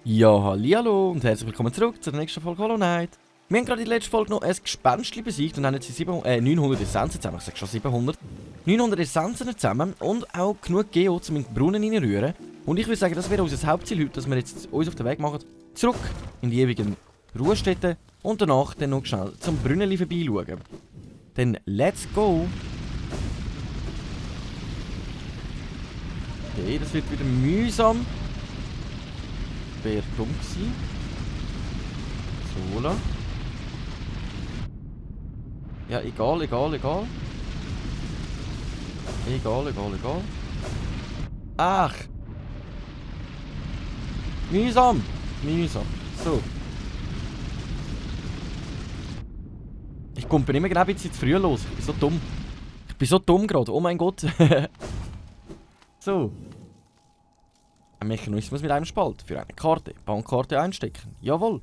Ja, hallihallo und herzlich willkommen zurück zur nächsten Folge Hollow Knight. Wir haben gerade in der letzten Folge noch ein Gespenstchen besiegt und haben jetzt 900 Essenzen zusammen. Ich sage schon 700. 900 Essenzen zusammen und auch genug Geo, um in den Brunnen reinrühren. Und ich würde sagen, das wäre unser Hauptziel heute, dass wir jetzt uns auf den Weg machen, zurück in die ewigen Ruhestätten und danach dann noch schnell zum Brunnenli vorbeischauen. Dann let's go! Okay, das wird wieder mühsam. Wäre dumm gewesen. So, ja, egal. Egal. Ach! Mühsam! So. Ich komme immer genau ein bisschen zu früh los. Ich bin so dumm gerade. Oh mein Gott. So. Ein Mechanismus mit einem Spalt. Für eine Karte. Bankkarte einstecken. Jawohl.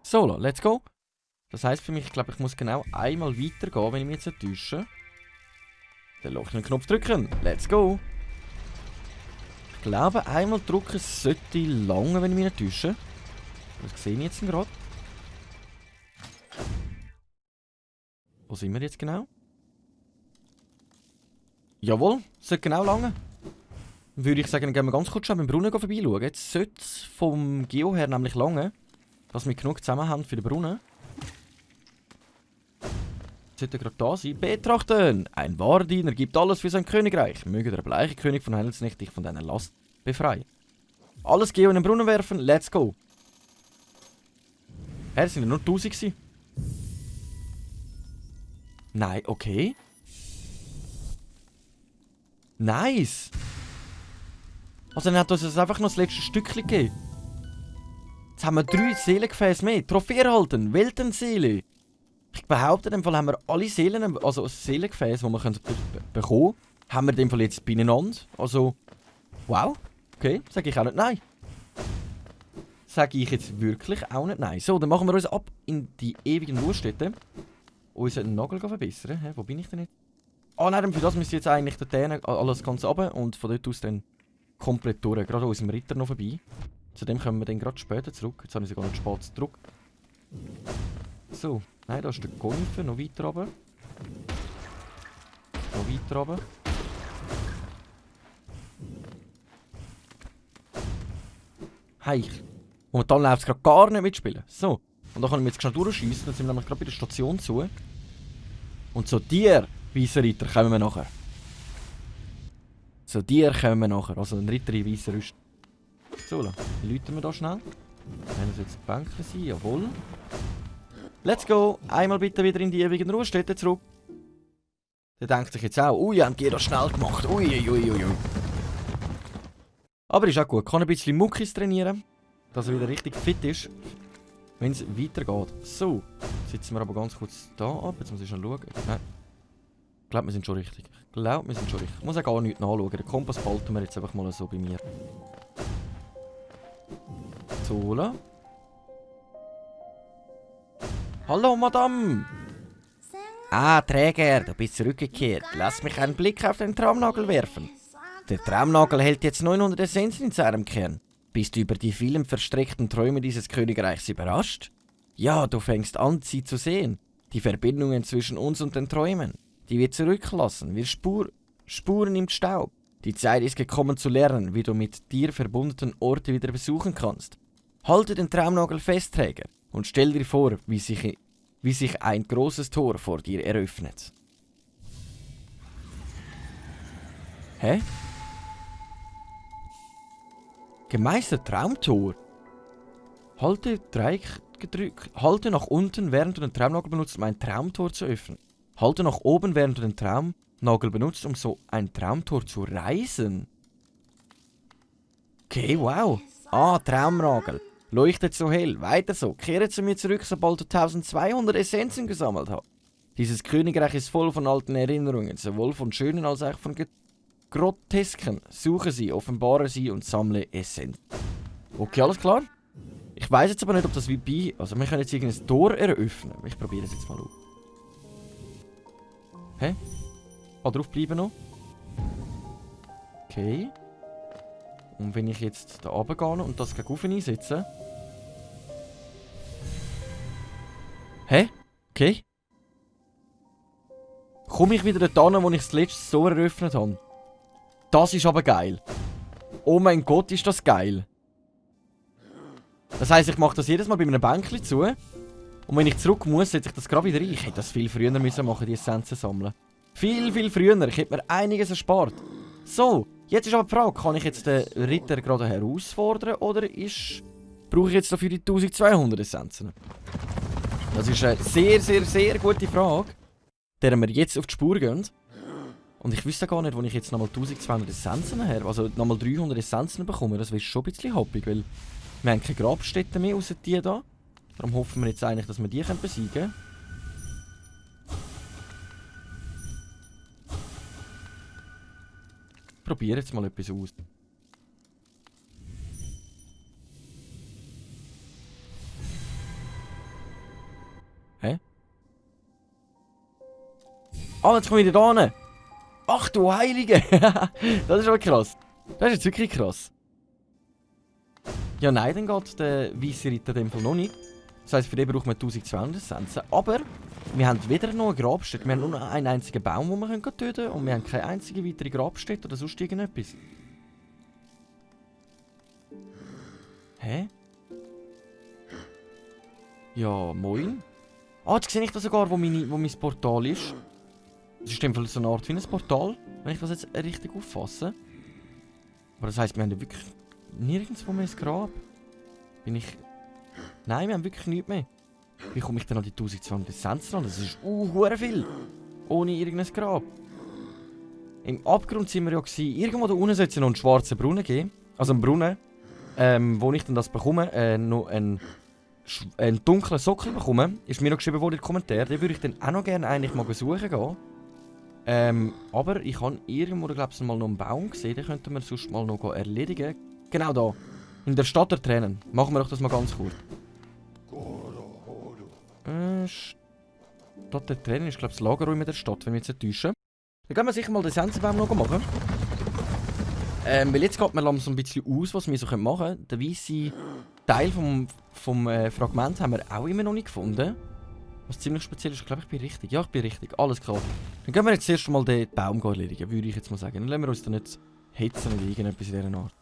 So, let's go. Das heisst für mich, ich glaube, ich muss genau einmal weitergehen, wenn ich mich jetzt nicht täusche. Den leuchtenden Knopf drücken. Let's go. Ich glaube, einmal drücken sollte lange, wenn ich mich nicht täusche. Das sehe ich jetzt gerade. Wo sind wir jetzt genau? Jawohl, sollte genau lange. Würde ich sagen, dann gehen wir ganz kurz schon beim Brunnen vorbeischauen. Jetzt sollte es vom Geo her nämlich lange, dass wir genug zusammen haben für den Brunnen. Sollte gerade da sein. Betrachten! Ein wahrer Diener gibt alles für sein Königreich. Möge der bleiche König von Heilsnecht dich von deiner Last befreien. Alles Geo in den Brunnen werfen, let's go! Es sind ja nur 1000 gewesen. Nein, okay. Nice! Also dann hat uns das einfach noch das letzte Stückchen gegeben. Jetzt haben wir 3 Seelengefäße mehr. Trophäe erhalten, Weltenseele. Ich behaupte, in dem Fall haben wir alle Seelen, also Seelengefäße, die wir bekommen können, haben wir in dem Fall jetzt beieinander. Also, wow. Okay, sage ich auch nicht nein. Sage ich jetzt wirklich auch nicht nein. So, dann machen wir uns ab in die ewigen Ruhestätten. Unseren Nagel verbessern. Hä, wo bin ich denn jetzt? Ah nein, für das müssen wir jetzt eigentlich dort alles ganz runter und von dort aus dann komplett durch. Gerade unserem Ritter noch vorbei. Zu dem kommen wir dann gerade später zurück. Jetzt habe ich sogar noch spät zurück. So, nein, da ist der Gonfer. Noch weiter runter. Hey, momentan läuft es gerade gar nicht mitspielen. So. Und da kann ich jetzt schnell durchschießen, dann sind wir nämlich gerade bei der Station zu. Und zu dir, weißer Ritter, kommen wir nachher. Also ein Ritter in weißer Rüstung. So, dann läuten wir da schnell. Wenn es jetzt Bänke sein, jawohl. Let's go! Einmal bitte wieder in die ewigen Ruhestätten zurück. Der denkt sich jetzt auch, ui, haben die das schnell gemacht. Ui. Aber ist auch gut, kann ein bisschen Muckis trainieren, dass er wieder richtig fit ist. Wenn es weitergeht. So, sitzen wir aber ganz kurz da ab. Jetzt muss ich schon schauen. Nein. Ich glaube, wir sind schon richtig. Ich muss auch gar nichts nachschauen. Den Kompass behalten wir jetzt einfach mal so bei mir. So. Hallo, Madame! Ah, Träger, du bist zurückgekehrt. Lass mich einen Blick auf den Traumnagel werfen. Der Traumnagel hält jetzt 900 Essenzen in seinem Kern. Bist du über die vielen verstrickten Träume dieses Königreichs überrascht? Ja, du fängst an, sie zu sehen. Die Verbindungen zwischen uns und den Träumen, die wir zurücklassen, wir Spuren im Staub. Die Zeit ist gekommen zu lernen, wie du mit dir verbundenen Orte wieder besuchen kannst. Halte den Traumnagel fest, Träger, und stell dir vor, wie sich ein großes Tor vor dir eröffnet. Hä? Gemeistert Traumtor. Halte Dreieck gedrückt. Halte nach unten, während du den Traumnagel benutzt, um ein Traumtor zu öffnen. Halte nach oben, während du den Traumnagel benutzt, um so ein Traumtor zu reißen. Okay, wow. Ah, Traumnagel. Leuchtet so hell. Weiter so. Kehre zu mir zurück, sobald du 1200 Essenzen gesammelt hast. Dieses Königreich ist voll von alten Erinnerungen, sowohl von schönen als auch von Grotesken. Suche sie, offenbare sie und sammle Essenz. Okay, alles klar. Ich weiß jetzt aber nicht, ob das wie bei... Also wir können jetzt irgendein Tor eröffnen. Ich probiere es jetzt mal aus. Hä? Kann draufbleiben noch? Okay. Und wenn ich jetzt da runter gehe und das gegen oben einsetze... Hä? Okay. Komme ich wieder dort hin, wo ich das letzte Tor eröffnet habe? Das ist aber geil. Oh mein Gott, ist das geil. Das heisst, ich mache das jedes Mal bei einem Bänkchen zu. Und wenn ich zurück muss, setze ich das gerade wieder rein. Ich hätte das viel früher müssen machen, die Essenzen sammeln. Viel, viel früher. Ich hätte mir einiges erspart. So, jetzt ist aber die Frage, kann ich jetzt den Ritter gerade herausfordern oder brauche ich jetzt dafür die 1200 Essenzen? Das ist eine sehr, sehr, sehr gute Frage, der wir jetzt auf die Spur gehen. Und ich wüsste gar nicht, wo ich jetzt nochmal 1200 Essenzen her, also nochmal 300 Essenzen bekomme. Das wäre schon ein bisschen hoppig, weil wir haben keine Grabstätten mehr, außer die hier. Darum hoffen wir jetzt eigentlich, dass wir die besiegen können. Ich probiere jetzt mal etwas aus. Hä? Ah, jetzt komme ich da hin. Ach du Heilige! Das ist aber krass. Das ist jetzt wirklich krass. Ja, nein, dann geht der Weisse Ritter in dem Fall noch nicht. Das heisst, für den brauchen wir 1200 Essenzen. Aber wir haben weder noch eine Grabstätte. Wir haben nur noch einen einzigen Baum, den wir töten können. Und wir haben keine einzige weitere Grabstätte oder sonst irgendetwas. Hä? Ja, moin. Ah, jetzt sehe ich das sogar, wo mein Portal ist. Das ist in dem Fall so eine Art wie ein Portal, wenn ich das jetzt richtig auffasse. Aber das heisst, wir haben ja wirklich nirgendwo mehr ein Grab. Nein, wir haben wirklich nichts mehr. Wie komme ich denn an die 1200 Essenzen ran? Das ist hure viel. Ohne irgendein Grab. Im Abgrund sind wir ja gewesen. Irgendwo da unten sollte es noch einen schwarzen Brunnen geben. Also einen Brunnen, wo ich dann das bekomme, noch einen dunklen Sockel bekomme. Ist mir noch geschrieben worden in den Kommentaren. Den würde ich dann auch noch gerne eigentlich mal besuchen gehen. Aber ich habe irgendwo, glaube ich, mal noch einen Baum gesehen. Den könnten wir sonst mal noch erledigen. Genau da. In der Stadt der Tränen. Machen wir doch das mal ganz kurz. Stadt der Tränen ist, glaube ich, das Lagerräume der Stadt, wenn wir jetzt nicht täuschen. Dann gehen wir sicher mal den Sensenbaum noch machen. Weil jetzt geht mir langsam ein bisschen aus, was wir so machen können. Den weißen Teil vom Fragment haben wir auch immer noch nicht gefunden. Was ziemlich speziell ist. Ich glaube, ich bin richtig. Ja, ich bin richtig. Alles klar. Dann gehen wir jetzt erst mal den Baum erledigen, würde ich jetzt mal sagen. Dann lassen wir uns da nicht hetzen oder irgendetwas in dieser Art.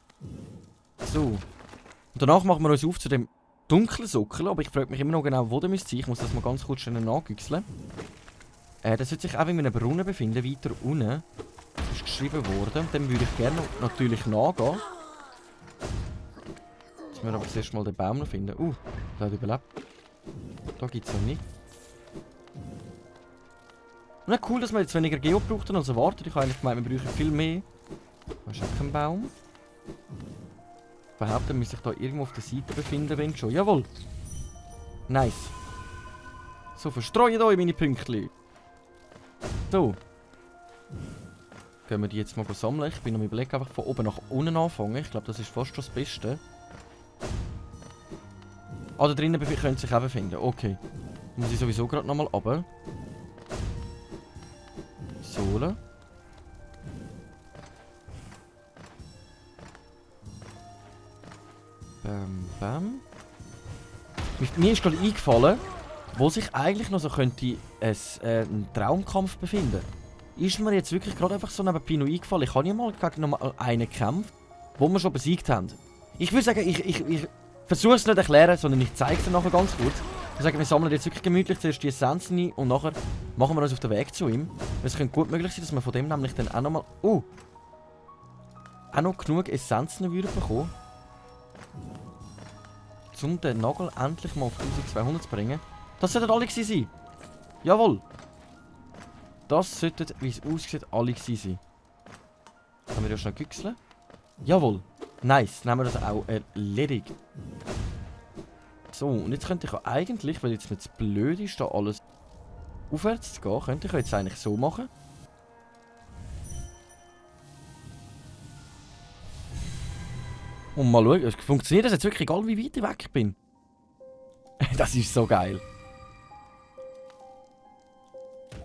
So. Und danach machen wir uns auf zu dem dunklen Sockel. Aber ich frage mich immer noch genau, wo der müsste sein. Ich muss das mal ganz kurz schnell nachgüchseln. Das sollte sich auch in einem Brunnen befinden, weiter unten. Das ist geschrieben worden. Dem würde ich gerne natürlich nachgehen. Jetzt müssen wir aber zuerst mal den Baum noch finden. Der hat überlebt. Da gibt es noch nicht. Na cool, dass wir jetzt weniger Geo brauchten als erwartet. Ich habe eigentlich gemeint, wir brauchen viel mehr. Da ist auch kein Baum. Ich behaupte, müsste ich da irgendwo auf der Seite befinden, wenn schon. Jawohl. Nice. So, verstreut euch meine Pünktchen. So. Können wir die jetzt mal sammeln. Ich bin am Überlegen, einfach von oben nach unten anfangen. Ich glaube, das ist fast schon das Beste. Ah, da drinnen können sie sich auch befinden. Okay. Muss ich sowieso gerade nochmal runter. Sohle. Bam. Mir ist gerade eingefallen, wo sich eigentlich noch so könnte ein Traumkampf befinden. Ist mir jetzt wirklich gerade einfach so neben Pino eingefallen. Ich habe ja mal gegen noch einen gekämpft, wo wir schon besiegt haben. Ich würde sagen, ich versuche es nicht zu erklären, sondern ich zeige es dir nachher ganz kurz. Ich sage, wir sammeln jetzt wirklich gemütlich zuerst die Essenzen ein und nachher machen wir uns auf den Weg zu ihm. Es könnte gut möglich sein, dass wir von dem nämlich dann auch nochmal... auch noch genug Essenzen würden bekommen. Um den Nagel endlich mal auf 1200 zu bringen. Das sollten alle gewesen sein. Jawohl. Das sollten, wie es aussieht, alle gewesen sein. Können wir ja schnell güchseln. Jawohl. Nice. Dann haben wir das auch erledigt. So, und jetzt könnte ich ja eigentlich, weil jetzt mir das blöd ist, da alles aufwärts zu gehen, könnte ich jetzt eigentlich so machen. Und mal schauen, funktioniert das jetzt wirklich, egal wie weit ich weg bin? Das ist so geil.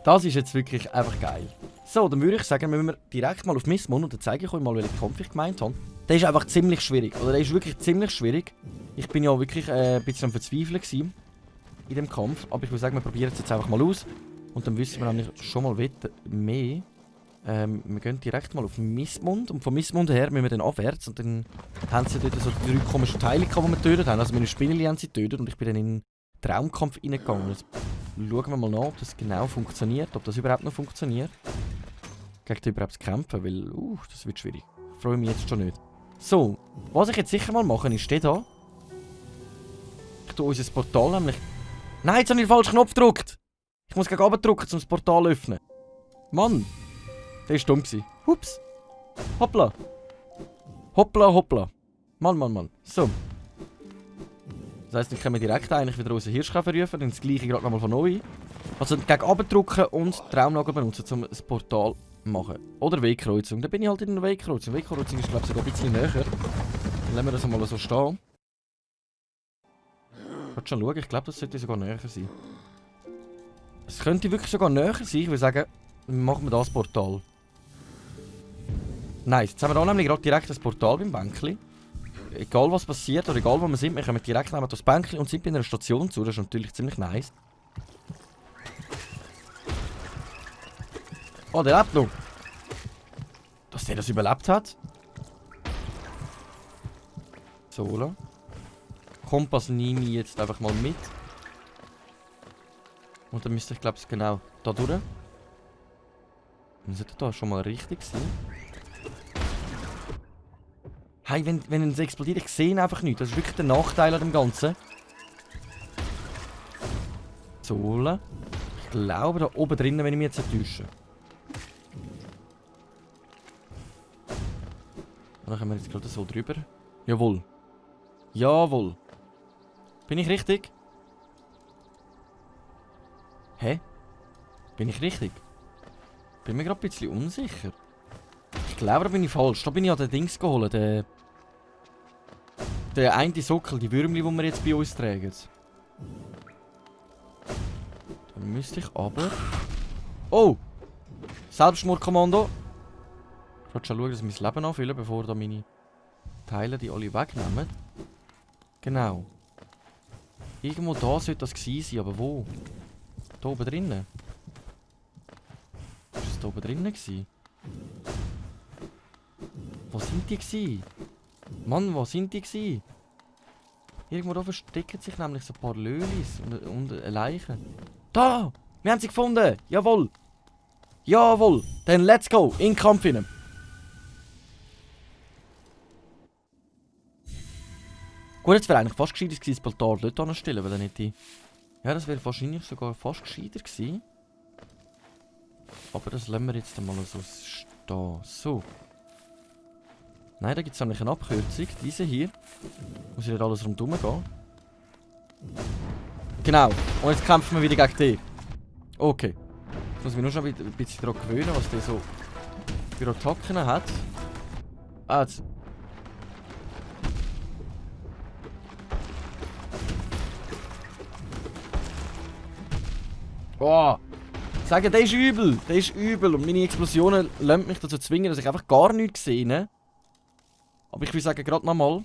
Das ist jetzt wirklich einfach geil. So, dann würde ich sagen, müssen wir direkt mal auf Missmund und dann zeige ich euch mal, welchen Kampf ich gemeint habe. Der ist einfach ziemlich schwierig. Oder der ist wirklich ziemlich schwierig. Ich bin ja wirklich ein bisschen am Verzweifeln gewesen in dem Kampf. Aber ich würde sagen, wir probieren es jetzt einfach mal aus. Und dann wissen wir nämlich schon mal mehr. Wir gehen direkt mal auf Missmund. Und von Missmund her müssen wir dann abwärts. Und dann haben sie dort so die 3 komischen Teile gehabt, die wir getötet haben. Also meine Spinneli haben sie getötet und ich bin dann in den Traumkampf reingegangen. Jetzt schauen wir mal nach, ob das genau funktioniert. Ob das überhaupt noch funktioniert. Gegen die überhaupt zu kämpfen, weil das wird schwierig. Ich freue mich jetzt schon nicht. So, was ich jetzt sicher mal mache, ist der da. Ich tue unser Portal nämlich... Nein, jetzt habe ich den falschen Knopf gedrückt. Ich muss gegen oben drücken, um das Portal zu öffnen. Mann, der war dumm. Hups. Hoppla. Hoppla, hoppla. Mann. So. Das heisst, dann können wir direkt eigentlich wieder unseren Hirsch verrufen, dann das gleiche gerade nochmal von neu. Also gegen oben drücken und Traumnagel benutzen, um das Portal zu machen. Oder Wegkreuzung. Dann bin ich halt in der Wegkreuzung. Wegkreuzung ist, glaube ich, sogar ein bisschen näher. Dann lassen wir das mal so stehen. Ich will schon schauen, ich glaube, das sollte sogar näher sein. Es könnte wirklich sogar näher sein. Ich würde sagen, machen wir das Portal. Nice, jetzt haben wir hier nämlich gerade direkt das Portal beim Bänkli. Egal was passiert oder egal wo wir sind, wir kommen direkt neben das Bänkli und sind bei einer Station zu. Das ist natürlich ziemlich nice. Oh, der lebt noch. Dass der das überlebt hat. So, oder? Kompass nehme ich jetzt einfach mal mit. Und dann müsste ich, glaube ich, genau da durch. Dann sollte da schon mal richtig sein. Hey, wenn es explodiert, ich sehe ihn einfach nicht. Das ist wirklich der Nachteil an dem Ganzen. So, ich glaube da oben drinnen, wenn ich mich jetzt täusche. Dann kommen wir jetzt gerade so drüber. Jawohl. Jawohl. Bin ich richtig? Hä? Bin ich richtig? Bin mir gerade ein bisschen unsicher. Ich glaube, da bin ich falsch. Da bin ich an den Dings geholt. Der eine Sockel, die Würmli, die wir jetzt bei uns tragen. Dann müsste ich aber... Oh! Selbstmordkommando. Ich wollte schon schauen, dass ich mein Leben anfülle, bevor da meine Teile die alle wegnehmen. Genau. Irgendwo da sollte das gewesen sein, aber wo? Da oben drinnen? Ist das da oben drinnen gewesen? Wo sind die gewesen? Mann, wo sind die gewesen? Irgendwo da verstecken sich nämlich so ein paar Lölis und eine Leiche. Da! Wir haben sie gefunden! Jawohl! Jawohl! Dann let's go! In den Kampf hinein! Gut, jetzt wäre eigentlich fast gescheiter gewesen, das Portal dort anzustellen, weil dann hätte ich... Ja, das wäre wahrscheinlich sogar fast gescheiter gewesen. Aber das lassen wir jetzt mal so stehen. So. Nein, da gibt es nämlich eine Abkürzung. Diese hier. Muss ich nicht alles rundherum gehen. Genau. Und jetzt kämpfen wir wieder gegen die. Okay. Jetzt muss ich mich nur schon ein bisschen daran gewöhnen, was der so für Attacken hat. Ah, jetzt. Boah. Ich sage, der ist übel. Der ist übel. Und meine Explosionen lassen mich dazu zwingen, dass ich einfach gar nichts sehe. Ne? Aber ich will sagen, gerade nochmal.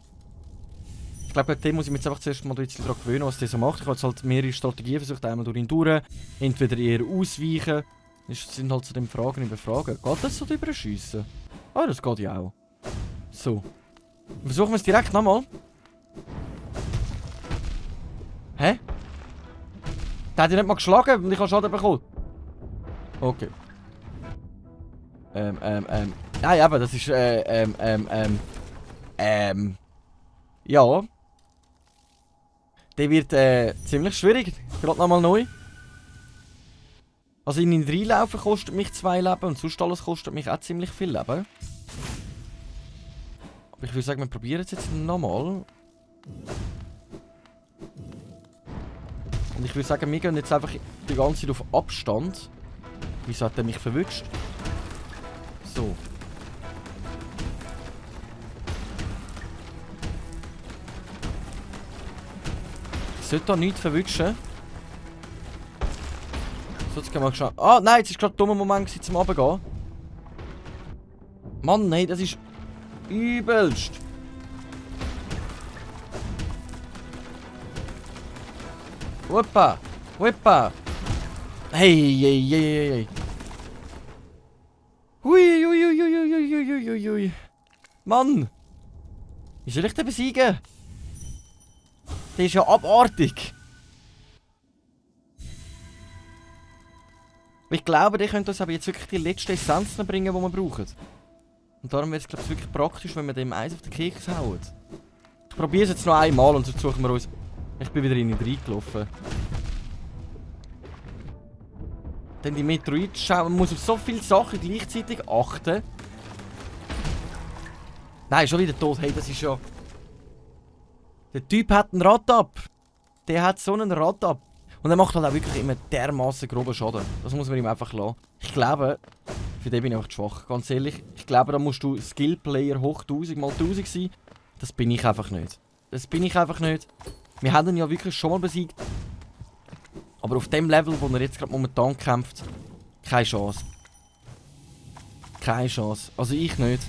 Ich glaube, bei dem muss ich mich jetzt einfach zuerst mal ein bisschen daran gewöhnen, was der so macht. Ich habe jetzt halt mehrere Strategien versucht, einmal durch ihn durch. Entweder eher ausweichen. Das sind halt so die Fragen über Fragen. Geht das so drüber schiessen? Ah, das geht ja auch. So. Versuchen wir es direkt nochmal. Hä? Der hat ihn nicht mal geschlagen und ich habe Schaden bekommen. Okay. Nein, aber das ist, ja. Der wird, ziemlich schwierig. Gerade nochmal neu. Also in ihn reinlaufen kostet mich 2 Leben und sonst alles kostet mich auch ziemlich viel Leben. Aber ich würde sagen, wir probieren es jetzt nochmal. Und ich würde sagen, wir gehen jetzt einfach die ganze Zeit auf Abstand. Wieso hat er mich verwünscht? So. sollte da nichts verwischen. So, jetzt gehen wir schon. Ah, nein, jetzt ist gerade ein dummer Moment gewesen, zum Runtergehen. Mann, nein, das ist übelst. Hoppa, hoppa. Hey, hey, hey, hey, hey. Hui, hui, hui, hui, hui, hui, hui, hui. Mann. Wie soll ich den besiegen? Der ist ja abartig. Ich glaube, der könnte uns aber jetzt wirklich die letzten Essenzen bringen, die wir brauchen. Und darum wäre es, glaube ich, wirklich praktisch, wenn wir dem Eis auf den Keks hauen. Ich probiere es jetzt noch einmal und sonst suchen wir uns... Ich bin wieder in ihn reingelaufen. Denn die Metroid schauen, man muss auf so viele Sachen gleichzeitig achten. Nein, schon wieder tot. Hey, das ist ja... Der Typ hat ein Rad ab. Der hat so einen Rad ab. Und er macht halt auch wirklich immer dermaßen groben Schaden. Das muss man ihm einfach lassen. Ich glaube, für den bin ich einfach zu schwach. Ganz ehrlich, ich glaube, da musst du Skillplayer hoch 1000 mal 1000 sein. Das bin ich einfach nicht. Das bin ich einfach nicht. Wir haben ihn ja wirklich schon mal besiegt. Aber auf dem Level, wo er jetzt gerade momentan kämpft, keine Chance. Keine Chance. Also ich nicht.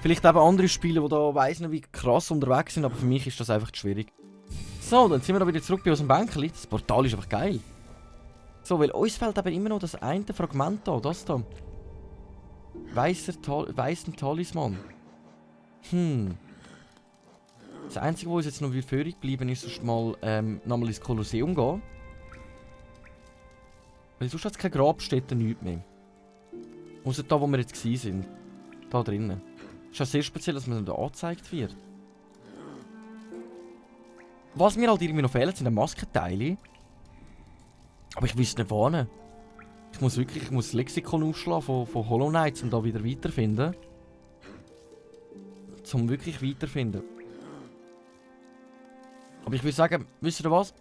Vielleicht eben andere Spieler, die da weiss nicht wie krass unterwegs sind, aber für mich ist das einfach zu schwierig. So, dann sind wir da wieder zurück bei unserem Bänkchen. Das Portal ist einfach geil. So, weil uns fehlt aber immer noch das eine Fragment da, das da. Weißen Talisman. Das Einzige, was uns jetzt noch übrig geblieben ist, ist mal nochmal ins Kolosseum gehen. Weil sonst hat es keine Grabstätte, nichts mehr. Außer da, wo wir jetzt waren. Da drinnen. Ist ja sehr speziell, dass man da angezeigt wird. Was mir halt irgendwie noch fehlt, sind Maskenteile. Aber ich wüsste nicht wohin. Ich muss das Lexikon aufschlagen von Hollow Knight, um da wieder weiterzufinden. Zum wirklich weiterfinden. Aber ich würde sagen, wisst ihr was?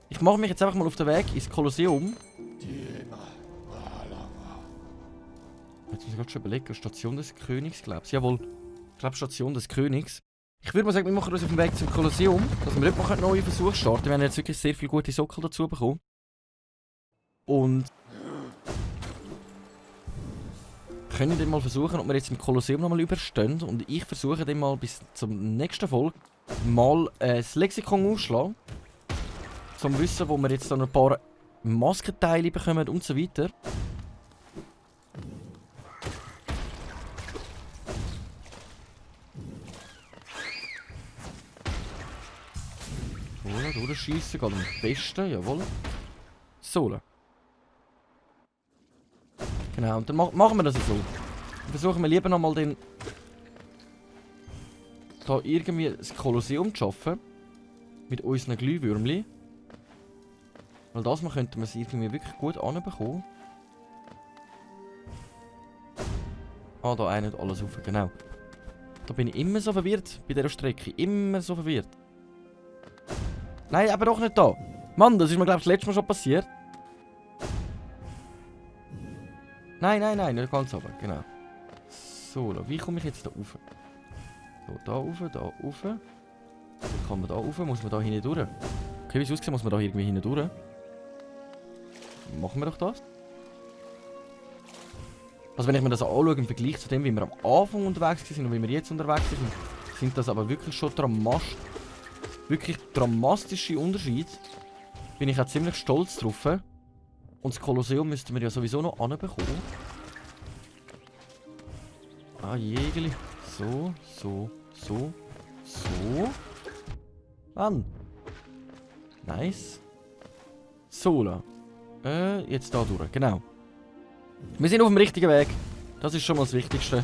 Ich mache mich jetzt einfach mal auf den Weg ins Kolosseum. Jetzt muss ich gerade schon überlegen, Station des Königs, glaube ich. Jawohl. Ich glaube, Station des Königs. Ich würde mal sagen, wir machen uns auf den Weg zum Kolosseum, dass wir dort mal neue Versuche starten. Wir haben jetzt wirklich sehr viele gute Sockel dazu bekommen. Und... können dann mal versuchen, ob wir jetzt im Kolosseum nochmal überstehen. Und ich versuche dann mal bis zum nächsten Folge mal das Lexikon ausschlagen. Zum Wissen, wo wir jetzt dann ein paar Maskenteile bekommen und so weiter. Durchschießen geht am besten, jawohl. So. Genau, und dann machen wir das so. Dann versuchen wir lieber nochmal den... da irgendwie das Kolosseum zu schaffen. Mit unseren Glühwürmchen. Weil das mal könnten wir es irgendwie wirklich gut anbekommen. Ah, da nicht alles auf, genau. Da bin ich immer so verwirrt bei dieser Strecke. Immer so verwirrt. Nein, aber doch nicht da. Mann, das ist mir, glaube ich, das letzte Mal schon passiert. Nein, nicht ganz oben, genau. So, wie komme ich jetzt da rauf? So, da rauf, da rauf. Dann kann man da rauf, muss man da hinten durch. Okay, wie es aussieht, muss man da irgendwie hinten durch. Machen wir doch das. Also wenn ich mir das anschaue im Vergleich zu dem, wie wir am Anfang unterwegs sind und wie wir jetzt unterwegs sind, sind das aber wirklich schon wirklich dramatische Unterschiede. Bin ich auch ziemlich stolz drauf. Und das Kolosseum müssten wir ja sowieso noch anbekommen. Ah, Jägerli. So. Mann. Nice. So. Jetzt da durch, genau. Wir sind auf dem richtigen Weg. Das ist schon mal das Wichtigste.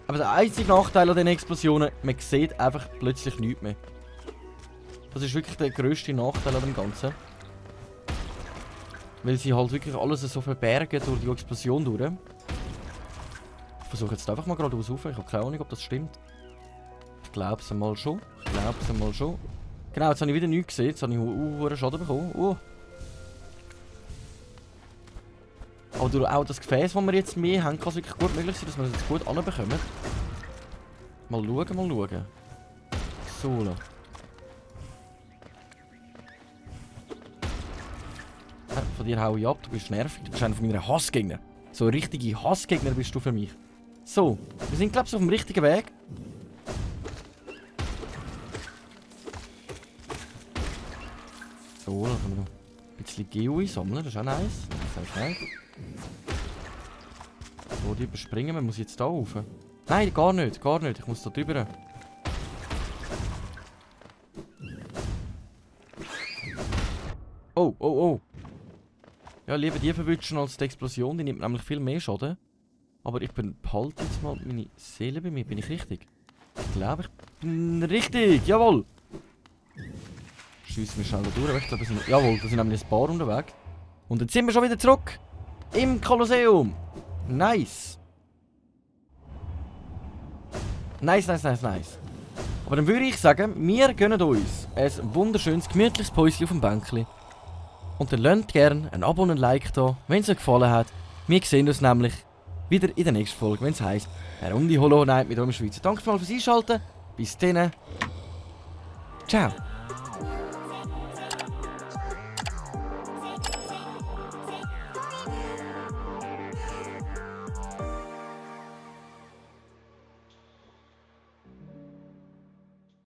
Aber der einzige Nachteil an diesen Explosionen, man sieht einfach plötzlich nichts mehr. Das ist wirklich der grösste Nachteil an dem Ganzen. Weil sie halt wirklich alles so verbergen durch die Explosion durch. Ich versuche jetzt einfach mal geradeaus rauf. Ich habe keine Ahnung, ob das stimmt. Ich glaube es einmal schon. Genau, jetzt habe ich wieder nichts gesehen. Jetzt habe ich einen Schaden bekommen. Aber durch auch das Gefäß, das wir jetzt mehr haben, kann es wirklich gut möglich sein, dass wir das jetzt gut anbekommen. Mal schauen. So. von dir hau ich ab. Du bist nervig. Du bist einer von meinen Hassgegner. So ein richtiger Hassgegner bist du für mich. So, wir sind, glaube ich, auf dem richtigen Weg. So, dann können wir noch ein bisschen Geo einsammeln. Das ist auch nice. Das ist nice. So, die überspringen wir. Muss ich jetzt da rauf? Nein, gar nicht. Gar nicht. Ich muss da drüber. Oh, oh, oh. Ja, lieber die verwünschen als die Explosion. Die nimmt nämlich viel mehr Schaden. Aber ich behalte jetzt mal meine Seele bei mir. Bin ich richtig? Ich glaube, ich bin richtig. Jawohl. Schiessen wir schnell da durch. Ich glaube, jawohl, da sind nämlich ein paar unterwegs. Und jetzt sind wir schon wieder zurück. Im Kolosseum. Nice. Nice, nice, nice, nice. Aber dann würde ich sagen, wir gönnen uns ein wunderschönes, gemütliches Päuschen auf dem Bänkli. Und dann lasst gerne ein Abo und ein Like da, wenn es euch gefallen hat. Wir sehen uns nämlich wieder in der nächsten Folge, wenn es heisst, eine Runde Hollow Knight mit eurem Schweizer. Danke mal fürs Einschalten. Bis dann. Ciao.